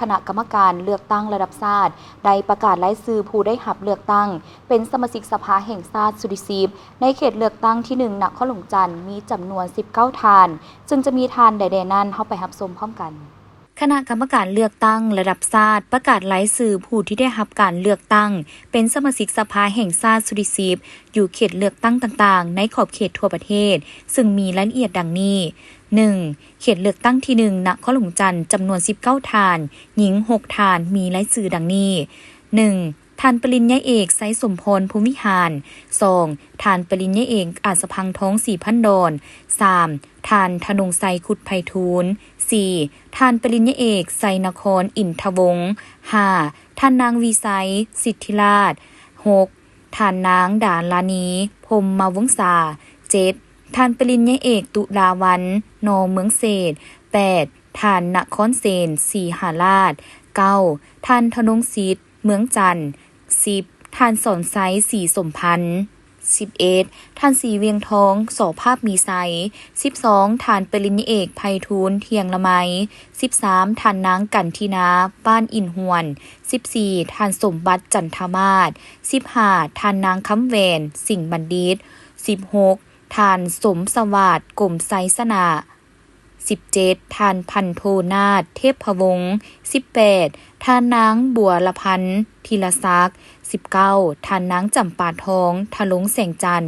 ຄະນະກຳມະການເລືອກຕັ້ງລະດັບຊາດ ໄດ້ປະກາດລາຍຊື່ຜູ້ໄດ້ຮັບເລືອກຕັ້ງເປັນສະມາຊິກສະພາແຫ່ງຊາດຊຸດທີສິບ ໃນເຂດເລືອກຕັ້ງທີໜຶ່ງ ນະຄອນຫຼວງຈັນ ມີຈຳນວນສິບເກົ້າທ່ານ. ເຊິ່ງຈະມີທ່ານໃດແດ່ນັ້ນ, ເຮົາໄປຮັບຊົມພ້ອມກັນ. ຄະນະກຳມະການເລືອກຕັ້ງລະດັບຊາດ ປະກາດລາຍຊື່ຜູ້ທີ່ໄດ້ຮັບການເລືອກຕັ້ງເປັນສະມາຊິກສະພາແຫ່ງຊາດຊຸດທີສິບ ຢູ່ເຂດເລືອກຕັ້ງຕ່າງໆ ໃນຂອບເຂດທົ່ວປະເທດ, ເຊິ່ງມີລາຍລະອຽດດັ່ງນີ້: ໜຶ່ງ ເຂດເລືອກຕັ້ງທີໜຶ່ງ ນະຄອນຫຼວງຈັນ ຈຳນວນສິບເກົ້າທ່ານ, ຍິງຫົກທ່ານ, ມີລາຍຊື່ດັ່ງນີ້: ໜຶ່ງ ທ່ານປະລິນຍາເອກ ໄຊສົມພອນ ພົມວິຫານ, ສອງ ທ່ານປະລິນຍາເອກ ອາດສະພັງທອງ ສີພັນດອນ, ສາມ ທ່ານທະນົງໄຊ ຄຸດໄພທູນ, ສີ່ ທ່ານປະລິນຍາເອກ ໄຊນະຄອນ ອິນທະວົງ, ຫ້າ ທ່ານນາງ ວີໄຊ ສິດທິລາດ, ຫົກ ທ່ານນາງ ດາລານີ ພົມມະວົງສາ, ເຈັດ ທ່ານປະລິນຍາເອກ ຕຸລາວັນ ນ ເມືອງເສດ, ແປດ ທ່ານນະຄອນເສນ ສີຫາລາດ, ເກົ້າ ທ່ານທະນົງສິດ ເມືອງຈັນ, ສິບ ທ່ານສອນໄຊ ສີສົມພັນ, ສິບເອັດ ທ່ານສີວຽງທອງ ສໍພາບມີໄຊ, ສິບສອງ ທ່ານປະລິນຍາເອກ ໄພທູນ ທ່ຽງລະໄມ, ສິບສາມ ທ່ານນາງ ກັນທິນາ ບ້ານອິນຫວນ, ສິບສີ່ ທ່ານສົມບັດ ຈັນທະມາດ, ສິບຫ້າ ທ່ານນາງ ຄຳແຫວນ ສິງບັນດິດ, ສິບຫົກ ທ່ານສົມສະຫວາດ ກົມໄຊຊະນະ, ສິບເຈັດ ທ່ານພັນໂທ ນາດ ເທບພະວົງ, ສິບແປດ ທ່ານນາງ ບົວລະພັນ ທີລະສັກ, ສິບເກົ້າ ທ່ານນາງ ຈຳປາທອງ ທະລົງແສງຈັນ.